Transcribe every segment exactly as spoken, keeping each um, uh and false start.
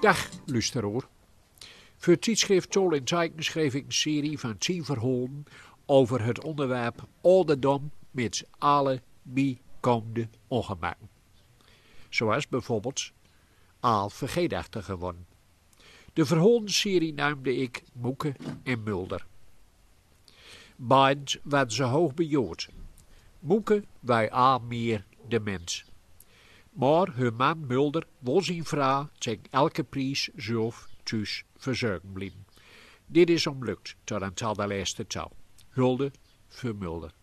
Dag, luisteraar. Veur tiedschrift Tol en Teiken schreef ik een serie van tien verhalen over het onderwerp ouderdom met alle bijkomende ongemakken. Zoals bijvoorbeeld aal vergeetachtig worden. De verhalenserie naamde ik Moeke en Mulder. Beid waaren ze hoog bejaard. Moeke wei aal mier dement. Maar heur man Mulder wol zien vrouw tegen elke pries zelf thuis verzorgen blieven. Dit is hem gelukt tot aan de laatste toe. Hulde veur Mulder.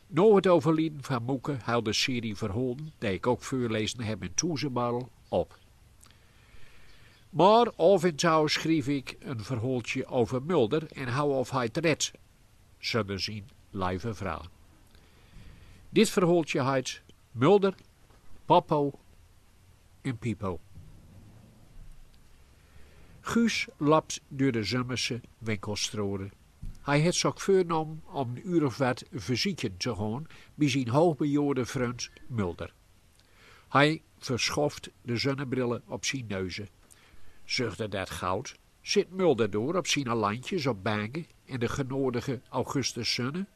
Na het overlijden van Moeke hield de serie verhalen, die ik ook voorlezen heb in Toezenbarrel, op. Maar af en toe schreef ik een verhaaltje over Mulder en hoe of hij het redt zonder zijn lieve vrouw. Dit verhaaltje heet Mulder, Papo en Pipo. Guus loopt door de Zömmerse winkelstraten. Hij had zich voorgenomen om een uur of wat visite te gaan bij zijn hoogbejaarde vriend Mulder. Hij verschuft de zonnebrillen op zijn neuzen. Zucht er dat goed, zit Mulder door op zijn landjes op banken in de genadige augustuszonnen.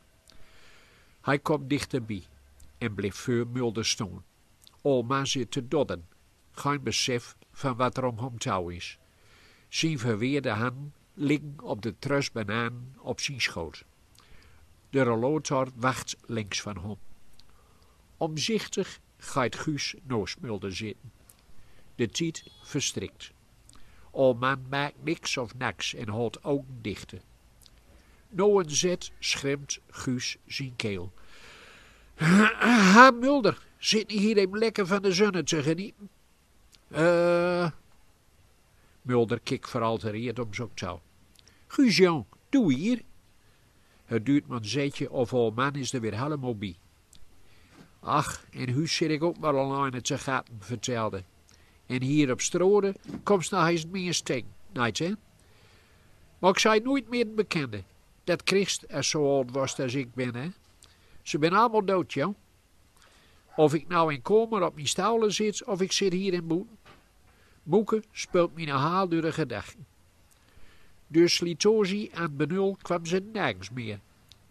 Hij komt dichterbij en blijft voor Mulder staan. Oma zit te dodden, geen besef van wat er om hem toe is. Zijn verweerde handen liggen op de tros bananen op zijn schoot. De rollator wacht links van hem. Omzichtig gaat Guus naast Mulder zitten. De tijd verstrikt. Oma maakt niks of naks en houdt ogen dichte. Na een zet schrimt Guus zijn keel. Ha, Mulder, zit niet hier even lekker van de zonne te genieten? Eh. Mulder kikt veraltereerd om zich toe. Guus, jong, doe hier. Het duurt maar een zetje of oma is er weer helemaal bij. Ach, in huus zit ik ook maar allein te gapen, vertelt hij. En hier op straten komst nog eens mier tegen, niet, hè? Maar ik zei nooit meer een bekende. Dat krigst als zo oud was als ik ben, hè? Ze ben allemaal dood, jong. Of ik nou in kamer op mijn stoelen zit of ik zit hier in boeten. Moeke speelt mij een haal door de gedachten. Door slijtage en benul kwam ze nergens meer.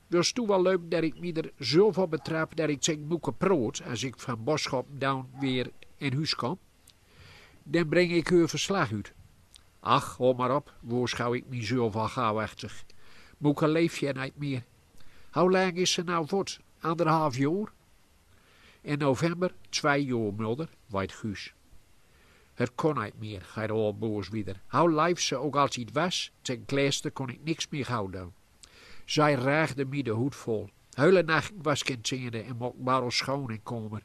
Wilst doe wel leupen dat ik mij er zelf op betrap dat ik tegen Moeke praat als ik van boodschappen doen weer in huis kom? Dan breng ik heur verslag uit. Ach, hou maar op, woorschouw ik mijzelf al gauw achter. Moeke leeft hier niet meer. Hoe lang is ze nou voort? Anderhalf jaar? In november twee jaar, Mulder, weet Guus. Het kon niet meer, gaat de oud boos weder. Hoe leef ze ook altijd was, ten kleinste kon ik niks meer gauw doen. Zij raagde mij de hoed vol. Hele nachten was ik in tenen en maak barrels schoon in kamer.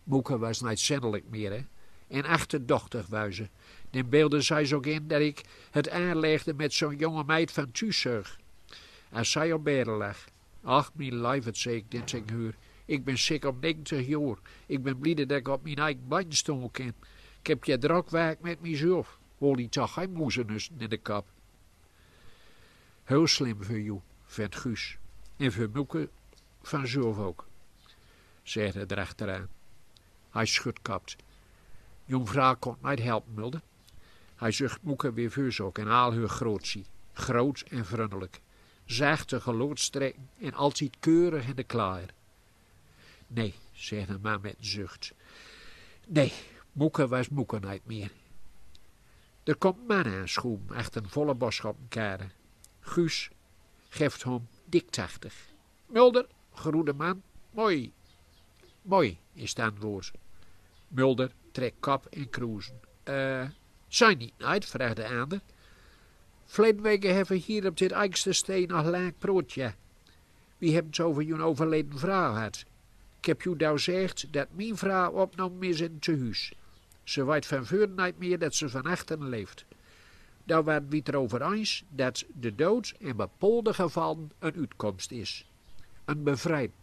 Moeke was niet zindelijk meer, hè. En achterdochtig wou ze. Dan beelde zij zich ook in dat ik het aanlegde met zo'n jonge meid van thuiszorg. Als zij op bed lag. Ach, mijn lief, zei ik dan tegen haar. Ik ben zeker negentig jaar. Ik ben blij dat ik op mijn eigen been staan kan. Ik heb je druk werk met mijzelf. Hol die toch geen moezenussen in de kop. Heel slim van jou, vindt Guus. En van Moeke vanzelf ook, zegt hij erachteraan. Hij schudt kop. Jong vrouw kon niet helpen, Mulder. Hij zucht Moeke weer veur zich en al haar grootsie. Groot en vriendelijk. Zachte geloodstrekken en altijd keurig in de klaaier. Nee, zegt de man met een zucht. Nee, Moeke was Moeke niet meer. Er komt een man aanschoeven achter een volle boodschappenkar. Guus geeft hem dik tachtig. Mulder, groet de man. Mooi. Mooi, is het antwoord. Mulder trekt kop en kruzen. Eh, zei niet, niet, vraagt de ander. Verleden weken hebben we hier op dit eiksteen nog lang praat, ja. Wie hebben het over jouw overleden vrouw gehad. Ik heb jou daar gezegd dat mijn vrouw opgenomen is in het tehuis. Ze weet van veuren niet meer dat ze van achteren leeft. Daar waren we het erover eens dat de dood in bepaalde gevallen een uitkomst is. Een bevrijding.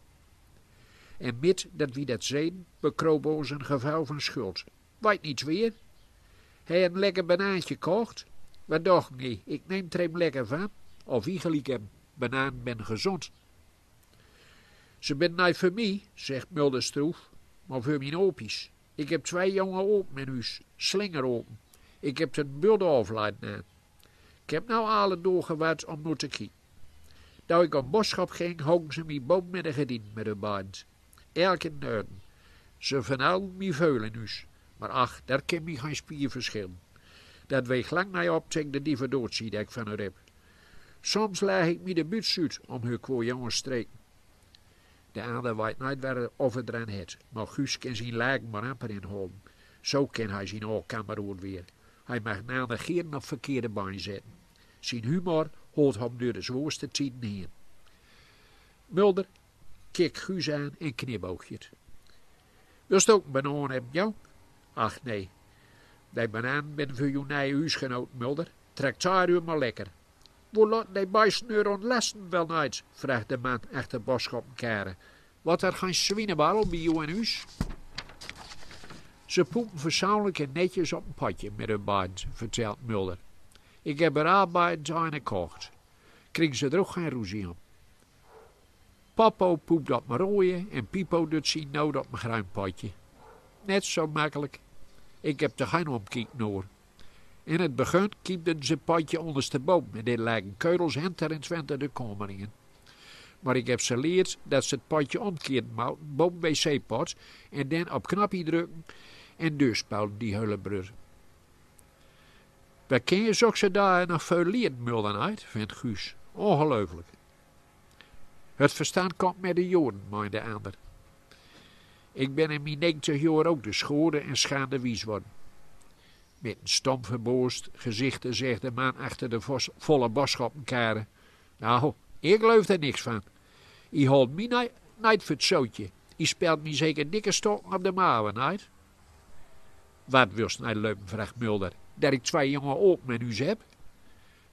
En met dat we dat zeiden, bekropen ons een gevoel van schuld. Weet niet weer. Hij had een lekker banaantje gekocht. Wat dacht hij? Ik neem er hem lekker van. Of wie gelijk hem. Banaan ben gezond. Ze ben niet voor mij, zegt Mulder stroef, maar voor mijn opies. Ik heb twee jonge open in huis, slingeropen. Ik heb den bult aoflaten. Ik heb now alle doge wat om noe te kieken. Doa ik om boskop ging, hongen ze mie boven in de gardien met hun badens. Elken nuiten. Ze vernauwden mie veul in huus. Maar ach, dat kin mie gein spier verschillen. Dat weegt lang nij op tegen de dieve doortsie die ik van hun heb. Soms leg ik mie de buts uit om hun kwajong te streken. De ander weit nij wat of het dran het, maar Guus kin zien lagen maar amper inholen. Zo kin hij zien aolen kameraod weer. Hij mag een ander geer op verkeerde bein zetten. Zien humor holt hem door de zwoorste tieden heen. Mulder keek Guus aan en knipoogde. Wils doe ok een banaan hebben, jo? Ach nee, die banaan bin veur uw nij huusgenoot, Mulder. Trakteer u maar lekker. Wo laten die beesten eur aon lasten wel nij? Vraagt de man achter boskop en kare. Wat er gein swienebarrel bie uw in huus? Ze poepen fatsoenlijk en netjes op een potje met hun badens, vertelt Mulder. Ik heb er al badens aan gekocht. Kriegen ze er ok gein roezie om. Popo poept op mien rode en Pipo dut zien nood op mien gruin potje. Net zo makkelijk. Ik heb er gein omkiek noor. In het begin kiepten ze het potje ondersteboven en dit lagen keurels henter en twenter de kamer in. Maar ik heb ze leerd dat ze het potje omkieren moten boven wc-pot en dan op knopje drukken en dus spuilden die hele brur. Wer kin je zulke dagen nog veel lieren, Mulder, nij, vindt Guus. Ongelooflijk. Het verstand komt met de joren, meent de ander. Ik ben in mien negentig joor ok de schode en schande wies worden. Met een stom verboosd gezicht zegt de man achter de vos-, volle boskop en kare. Nou, ik geloof er niks van. Ie holt mie nij-, nij veur het zootje. Ie spelt mie zeker dikke stokken op de maven, nij? Wat wils nij leupen, vraagt Mulder, dat ik twee jonge apen in huus heb?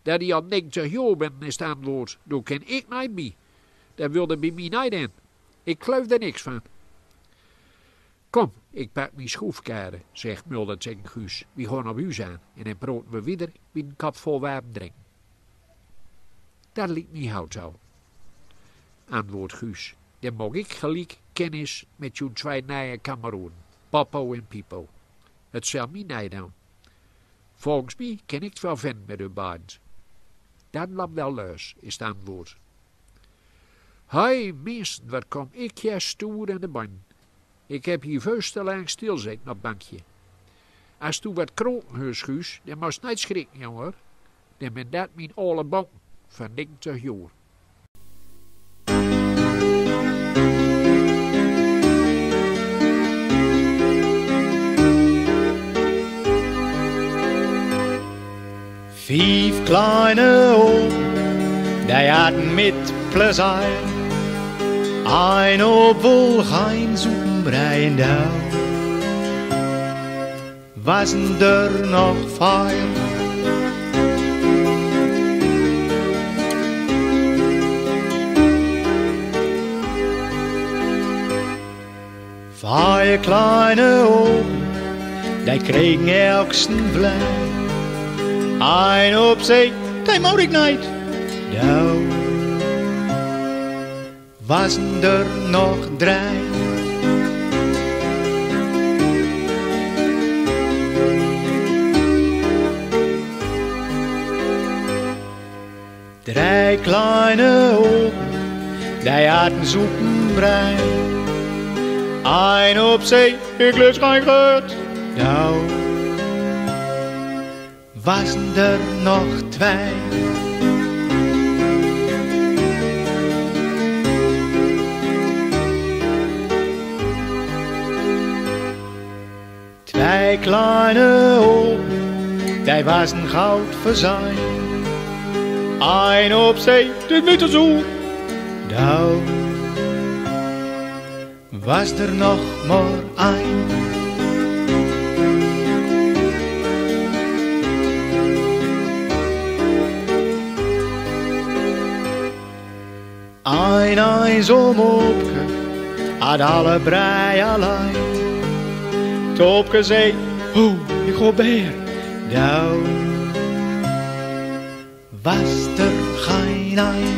Dat ie al negentig joor bin, is het antwoord. Doa kin ik nij bie. Dat wilde bie mie nij dan. Ik geloof er niks van. Kom, ik pak mien schroefkare, zegt Mulder tegen Guus. Wi goan op huus aan en dan proten wi wieder bie een kop vol warm drinken. Dat liekt mie good, antwoordt Guus. Dan maak ik geliek kennis met uw twee nije kameraden, Popo en Pipo. Het zal mie nij doon. Volgens mie kin ik het wel vinden met hun badens. Dat loopt wel los, is het antwoord. Hei, minsten, wat kom ik hier stoer aan de been. Ik heb hier veul te lang stilzeten op bankje. As doe wat kroken hurst, Guus, dan mos nij schrikken, jongen. Dan bin dat mien aole boom van negentig joor. Fief kleine Apen, die aten mit Pläsier. Ein Aap wull gein Supenbrei, un doa wassen der noch veer. Veer kleine Apen, die kregen elksten Blei. Ein Aap säd: "Dee moot ik nit." Doa wassen der noch drei. Drei kleine Apen, die aten Supenbrei. Ein Aap säd: "Ik lust gein Gröt." Doa wassen der noch twee. Twee kleine Apen, die wassen good vesein. Ein Aap säd: "Dit is mie te soer." Doa wassen der noch mer ein. Ein einsom Aapke at alle Brei allein. 't Aapke säd: "O, ik hop beer." Doa wassen der gein ein.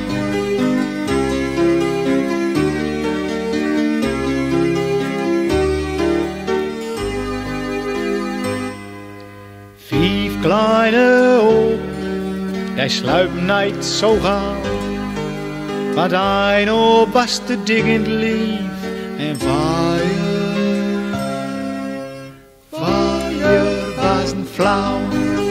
Pief kleine op, dee sluip nit so gau, want heino bas de dicken lief en fire. Fire bas en flaum.